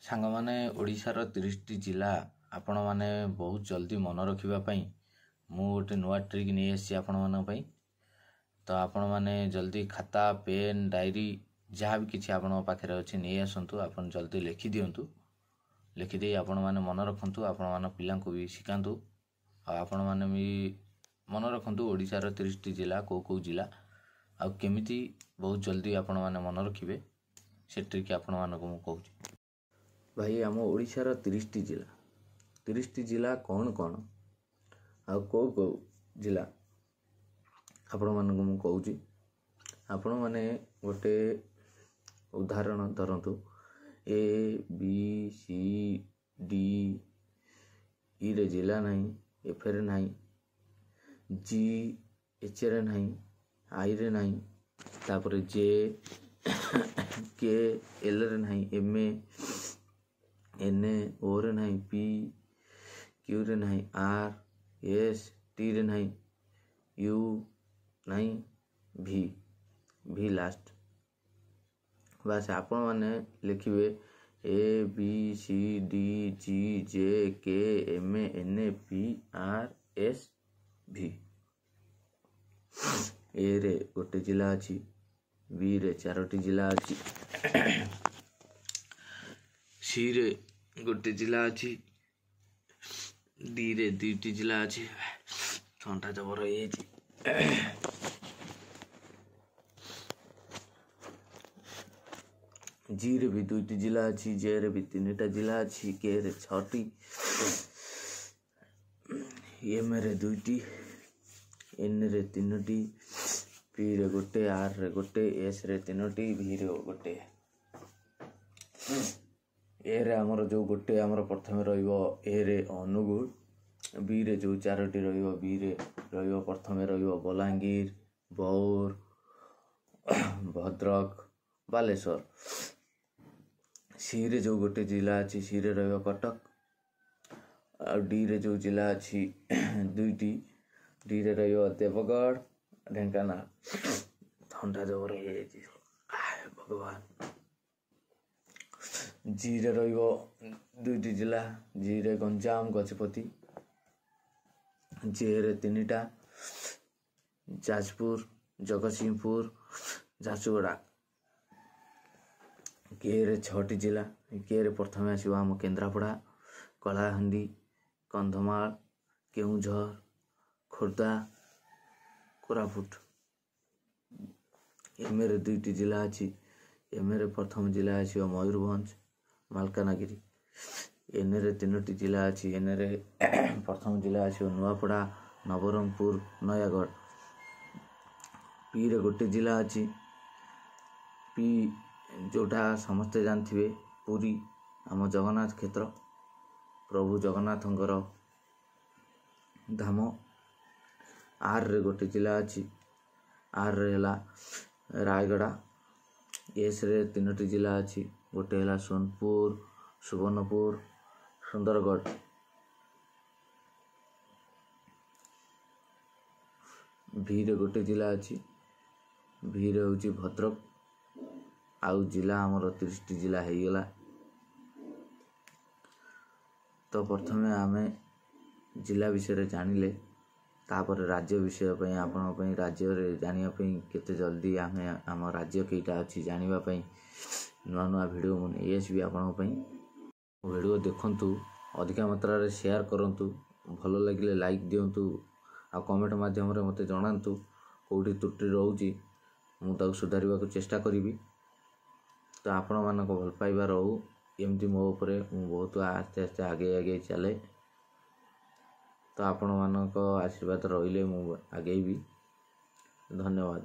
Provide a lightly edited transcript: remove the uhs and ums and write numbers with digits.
ସାଙ୍ଗମାନେ, ଓଡ଼ିଶାର 30ଟି ଜିଲ୍ଲା ଆପଣମାନେ ବହୁତ ଜଲ୍ଦି ମନେ ରଖିବା ପାଇଁ ମୁଁ ଗୋଟେ ନୂଆ ଟ୍ରିକ୍ ନେଇ ଆସିଛି ଆପଣମାନଙ୍କ ପାଇଁ। ତ ଆପଣମାନେ ଜଲ୍ଦି ଖାତା, ପେନ୍, ଡାଏରୀ ଯାହା ବି କିଛି ଆପଣଙ୍କ ପାଖରେ ଅଛି ନେଇ ଆସନ୍ତୁ। ଆପଣ ଜଲ୍ଦି ଲେଖିଦିଅନ୍ତୁ। ଲେଖିଦେଇ ଆପଣମାନେ ମନେ ରଖନ୍ତୁ, ଆପଣମାନ ପିଲାଙ୍କୁ ବି ଶିଖାନ୍ତୁ ଆଉ ଆପଣମାନେ ବି ମନେ ରଖନ୍ତୁ ଓଡ଼ିଶାର 30ଟି ଜିଲ୍ଲା କେଉଁ କେଉଁ ଜିଲ୍ଲା ଆଉ କେମିତି ବହୁତ ଜଲ୍ଦି ଆପଣମାନେ ମନେ ରଖିବେ, ସେ ଟ୍ରିକ୍ ଆପଣମାନଙ୍କୁ ମୁଁ କହୁଛି। ଭାଇ, ଆମ ଓଡ଼ିଶାର 30ଟି ଜିଲ୍ଲା, 30ଟି ଜିଲ୍ଲା କ'ଣ କ'ଣ ଆଉ କେଉଁ କେଉଁ ଜିଲ୍ଲା ଆପଣମାନଙ୍କୁ ମୁଁ କହୁଛି। ଆପଣମାନେ ଗୋଟେ ଉଦାହରଣ ଧରନ୍ତୁ, ଏ ବି ସି ଡି ଇରେ ଜିଲ୍ଲା ନାହିଁ, ଏଫ୍ରେ ନାହିଁ, ଜି ଏଚ୍ରେ ନାହିଁ, ଆଇରେ ନାହିଁ, ତାପରେ ଜେ କେ ଏଲ୍ରେ ନାହିଁ, ଏମ୍ ଏନ୍ ଓରେ ନାହିଁ, ପି କ୍ୟୁରେ ନାହିଁ, ଆର୍ ଏସ୍ ଟିରେ ନାହିଁ, you ନାହିଁ, ଭି ଭି ଲାଷ୍ଟ। ବାସ୍, ଆପଣମାନେ ଲେଖିବେ ଏ B C D G J K M N P R S V. ଏରେ ଗୋଟେ ଜିଲ୍ଲା ଅଛି, ବିରେ 4ଟି ଜିଲ୍ଲା ଅଛି, ସିରେ ଗୋଟେ ଜିଲ୍ଲା ଅଛି, ଡିରେ 2ଟି ଜିଲ୍ଲା ଅଛି। ଥଣ୍ଡା ଜବର ହେଇଯାଇଛି। ଜିରେ ବି 2ଟି ଜିଲ୍ଲା ଅଛି, ଜେରେ ବି 3ଟା ଜିଲ୍ଲା ଅଛି, କେରେ 6ଟି, ଏମ୍ରେ 2ଟି, ଏନ୍ରେ 3ଟି, ପିରେ ଗୋଟେ, ଆର୍ରେ ଗୋଟେ, ଏସ୍ରେ 3ଟି, ଭିରେ ଗୋଟେ। ଏରେ ଆମର ଯେଉଁ ଗୋଟେ ଆମର ପ୍ରଥମେ ରହିବ ଏରେ ଅନୁଗୁଳ, ବିରେ ଯେଉଁ 4ଟି ରହିବ, ବିରେ ରହିବ ପ୍ରଥମେ ରହିବ ବଲାଙ୍ଗୀର, ବୌଦ୍ଧ, ଭଦ୍ରକ, ବାଲେଶ୍ୱର। ସିରେ ଯେଉଁ ଗୋଟେ ଜିଲ୍ଲା ଅଛି, ସିରେ ରହିବ କଟକ। ଆଉ ଡିରେ ଯେଉଁ ଜିଲ୍ଲା ଅଛି 2ଟି, ଡିରେ ରହିବ ଦେବଗଡ଼, ଢେଙ୍କାନାଳ। ଥଣ୍ଡା ଜବର ହେଇଯାଇଛି ଭଗବାନ। ଜିରେ ରହିବ 2ଟି ଜିଲ୍ଲା, ଜିରେ ଗଞ୍ଜାମ, ଗଜପତି। ଜେରେ 3ଟା, ଯାଜପୁର, ଜଗତସିଂହପୁର, ଝାରସୁଗୁଡ଼ା। କେରେ 6ଟି ଜିଲ୍ଲା, କେରେ ପ୍ରଥମେ ଆସିବ ଆମ କେନ୍ଦ୍ରାପଡ଼ା, କଳାହାଣ୍ଡି, କନ୍ଧମାଳ, କେଉଁଝର, ଖୋର୍ଦ୍ଧା, କୋରାପୁଟ। ଏମ୍ରେ 2ଟି ଜିଲ୍ଲା ଅଛି, ଏମ୍ରେ ପ୍ରଥମ ଜିଲ୍ଲା ଆସିବ ମୟୂରଭଞ୍ଜ, ମାଲକାନଗିରି। ଏନ୍ରେ 3ଟି ଜିଲ୍ଲା ଅଛି, ଏନ୍ରେ ପ୍ରଥମ ଜିଲ୍ଲା ଆସିବ ନୂଆପଡ଼ା, ନବରଙ୍ଗପୁର, ନୟାଗଡ଼। ପିରେ ଗୋଟେ ଜିଲ୍ଲା ଅଛି, ପି ଯେଉଁଟା ସମସ୍ତେ ଜାଣିଥିବେ, ପୁରୀ, ଆମ ଜଗନ୍ନାଥ କ୍ଷେତ୍ର, ପ୍ରଭୁ ଜଗନ୍ନାଥଙ୍କର ଧାମ। ଆର୍ରେ ଗୋଟେ ଜିଲ୍ଲା ଅଛି, ଆର୍ରେ ହେଲା ରାୟଗଡ଼ା। ଏସ୍ରେ 3ଟି ଜିଲ୍ଲା ଅଛି, ଗୋଟେ ହେଲା ସୋନପୁର, ସୁବର୍ଣ୍ଣପୁର, ସୁନ୍ଦରଗଡ଼। ଭିରେ ଗୋଟେ ଜିଲ୍ଲା ଅଛି, ଭିରେ ହେଉଛି ଭଦ୍ରକ। ଆଉ ଜିଲ୍ଲା ଆମର 30ଟି ଜିଲ୍ଲା ହେଇଗଲା। ତ ପ୍ରଥମେ ଆମେ ଜିଲ୍ଲା ବିଷୟରେ ଜାଣିଲେ, ତାପରେ ରାଜ୍ୟ ବିଷୟ ପାଇଁ ଆପଣଙ୍କ ପାଇଁ ରାଜ୍ୟରେ ଜାଣିବା ପାଇଁ କେତେ ଜଲ୍ଦି ଆମେ ଆମ ରାଜ୍ୟ କେଇଟା ଅଛି ଜାଣିବା ପାଇଁ ନୂଆ ନୂଆ ଭିଡ଼ିଓ ମୁଁ ନେଇ ଆସିବି ଆପଣଙ୍କ ପାଇଁ। ଭିଡ଼ିଓ ଦେଖନ୍ତୁ, ଅଧିକା ମାତ୍ରାରେ ସେୟାର କରନ୍ତୁ, ଭଲ ଲାଗିଲେ ଲାଇକ୍ ଦିଅନ୍ତୁ ଆଉ କମେଣ୍ଟ ମାଧ୍ୟମରେ ମୋତେ ଜଣାନ୍ତୁ କେଉଁଠି ତ୍ରୁଟି ରହୁଛି, ମୁଁ ତାକୁ ସୁଧାରିବାକୁ ଚେଷ୍ଟା କରିବି। ତ ଆପଣମାନଙ୍କ ଭଲ ପାଇବା ରହୁ ଏମିତି ମୋ ଉପରେ, ମୁଁ ବହୁତ ଆସ୍ତେ ଆସ୍ତେ ଆଗେଇ ଆଗେଇ ଚାଲେ। ତ ଆପଣମାନଙ୍କ ଆଶୀର୍ବାଦ ରହିଲେ ମୁଁ ଆଗେଇବି। ଧନ୍ୟବାଦ।